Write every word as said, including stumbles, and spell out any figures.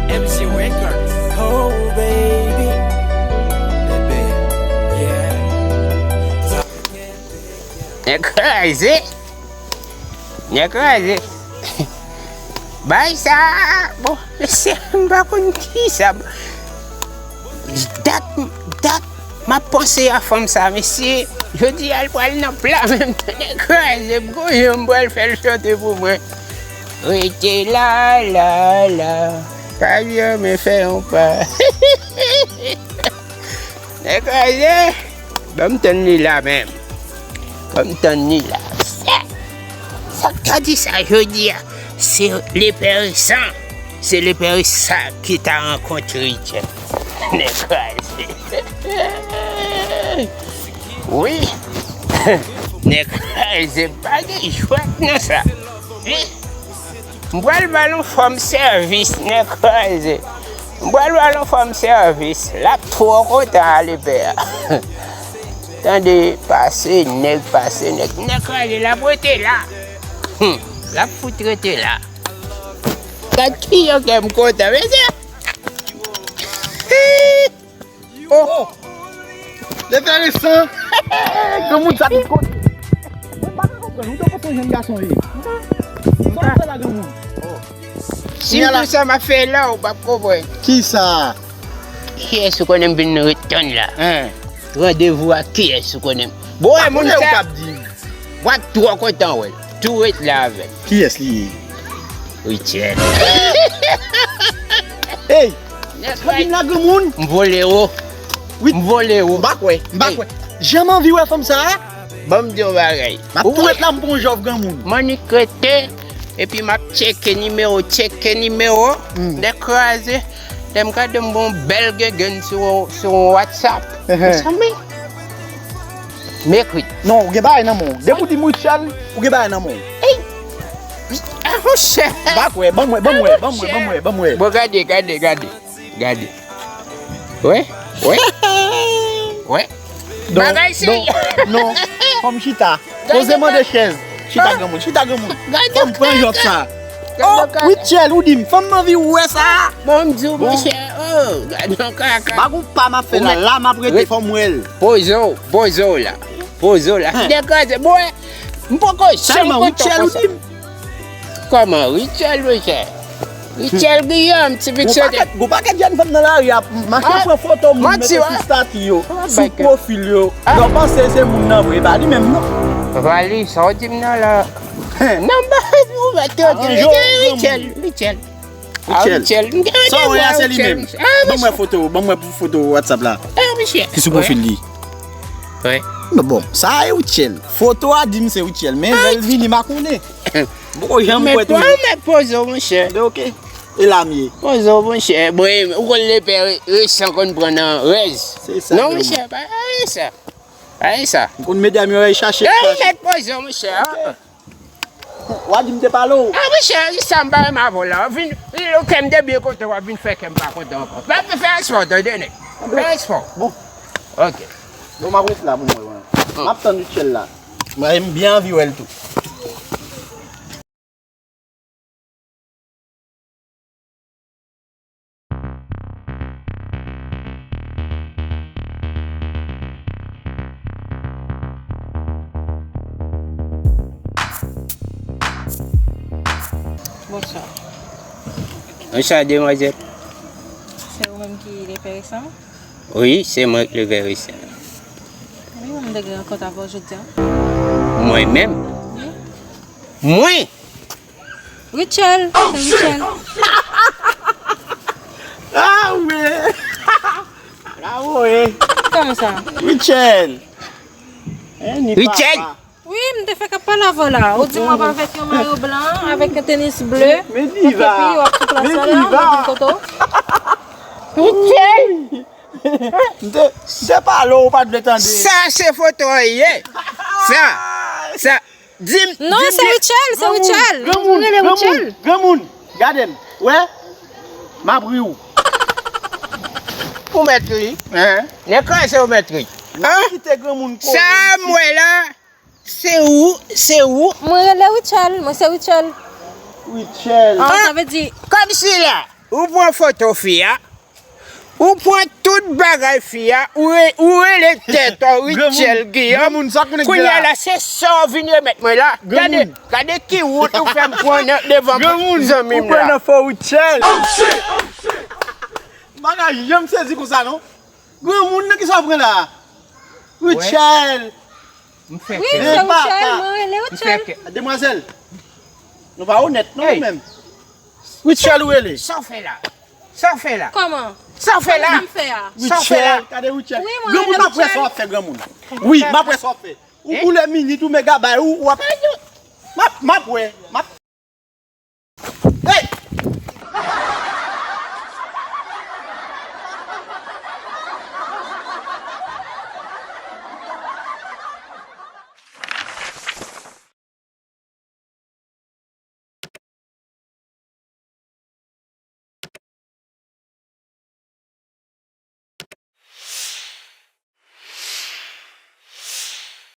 M C Records. Oh, baby. Bebe. Yeah. Nèg kraze. Nèg kraze. Bay sa. Bon, mesye, m pa konn ki sa. Dat, dat, m ap panse a fanm sa, mesye. Jodi a, l pral nan pla menm tan. Nèg kraze, m konnen m pral fè l chante pou mwen. Rete la, la, la. Pa janmen fè yon pa. Nèg kraze. Ban m tann li la menm. Ban m tann li la. Sa, sa k ta di sa jodi a? Se Lepè Resan. Se Lepè Resan ki ta rankontre Richard. Nèg kraze. Wi. Nèg kraze, pa gen jwèt nan sa. Wi. M pral ba l yon fòm sèvis, nèg kraze. M pral ba l yon fòm sèvis. L ap twò kontan a Lepè a. Tande, pase nèg, pase nèg. Nèg kraze, l ap rete la. Hmm. L ap fout rete la. Gad kijan kè m kontan, mesye. Oh! Lepè Resan! Granmoun sa tout kote. Mwen pa ka konprann, ou tankou se yon jèn gason ye. Sa w ap fè la, granmoun? Si m di sa m ap fè la, ou p ap konprann. Kisa? Kiyès ou konnen m vin ret tann la? Hein? Randevou ak kiyès ou konnen m? Bon, e moun sa. Ou k ap di. W ap twò kontan wè l. Tou ret la avè l. Kiyès li ye? Richard. Ey! Nèg kraze. Di m la granmoun. M vole wo. Wi. M vole wo. M pa kwè. M pa kwè. Janm anvi wè fanm sa a? Ban m di yon bagay. M ap tou ret la, m pran yon jòf granmoun. M annik rete, epi m ap tcheke nimewo, tcheke nimewo. Hmm. Nèg kraze. Lè m gade m gon bèl gengenn sou, sou WhatsApp. Ehe. Mezanmi. M ekri. Non, ou gen bagay nan men w. Depi w di m Richard, ou gen bagay nan men w. Ey! Ah, monchè. M pa kwè, ban m wè, ban m wè, ban m wè, ban m wè, ban m wè. Bon, gade, gade, gade. Gade. Wè, wè. Wè. Bagay serye. Non, non, non. Fò m chita. Poze mande chèz. Chita granmoun, chita granmoun. Fò m pran jòf sa. Oh, Richard, ou di m, fanm m anvi wè sa. Bon, m di w, monchè, oh, gade yon kaka. Pa gon pa m ap fè la, la m ap rete, fò m wè l. Poze w, poze w la. Poze w la. Nèg kraze, bwè. M poko janm kontan konsa. Kòman Richard, monchè? Richard Guillaume, ti pitit. Gon pakèt, gon pakèt jèn fanm nan lari ap mache pran foto moun, mete sou estati yo, sou pwofil yo. Lè w panse se moun nan vre, e pa li menm non. Vali, sa w di m nan la? Non, ba, ou mèt yo di Richard, Richard. Richard. Sa w wè a se li menm. Ban m wè foto, ban m wè foto WhatsApp la. Ki sou pwofil li. Wi. Non, bon, sa a e Richard. Foto a di m se Richard, men lè l vini m pa konnen. M poko janm kwè tou. Mèt poze w, monchè. Ok. E la m ye. Poze w, monchè. Bon, ou konn Lepè Resan konn pran nan rèz. Se sa. Non, monchè, pa sa. Pa sa. M konn medam yo al chache. Mèt poze w, monchè. W a di m te pale w. Ah, monchè, sa m pa renmen avè w la. Vin, vin, ok, m te byen kontan, w ap vin fè kè m pa kontan ankò. Fè, fè espò, tande, nèg. Fè espò. Bon. Ok. Bon, m ap rete la pou mwen, wè. M ap tann Richard la. Mwen, m byen anvi wè l tou. Bonswa. Bonswa, demwazèl. Se ou menm ki Lepè Resan? Wi, se mwen ki Lepè Resan. Wi, mwen te gen rankont avè w jodi a. Mwen menm? Wi. Mwen? Richard, se Richard. Ah, wi. Bravo, eh. Kòman sa? Richard. Eh, ni Richard. Papa. Wi, m te fèk ap pale avè w la. Ou di m w ap avèk yon mayo blan, avèk yon tenis ble. Men diva. Epi w ap sou plas la, la, m pa konn kote w. Richard. M te, m te pale w, ou pa t vle tande. Sa se foto an ye. Sa, sa. Di m, non, di m se byen. Richard, se Richard. Granmoun, granmoun, granmoun, gade m. Wè, m ap ri w. Ou mèt ri. Hein? Nèg kraze, ou mèt ri. Hein? Kite granmoun konnen. Sa m wè la, se ou, se ou. Mwen rele Richard, mwen se Richard. Richard. Ah, sa vle di. Kòmsi la. Ou pran foto fi a. Ou pran tout bagay fi a. Ou, re- ou rele tèt ou Richel Guillaume. Kounye a la, se sa w vin remèt mwen la. Gade, gade ki wont ou fè m pran nan devan zanmi m la. Ou pran nan fo Richel. M pa ka janm sezi konsa non. Granmoun nan ki sa w pran la? Richel. M fè kè. Wi, se Richel, mwen rele Richel. Demwazèl, nou pa onèt non nou menm. Richel ou rele? Sa w fè la? Sa w fè la? Kòman? Sa w fè la? Sa w fè la? Richel, gade Richel. Granmoun, m ap wè sa w ap fè granmoun. Wi, m ap wè sa w ap fè. Ou koulè minit, ou megabay, ou, ou ap M ap, m ap wè, m ap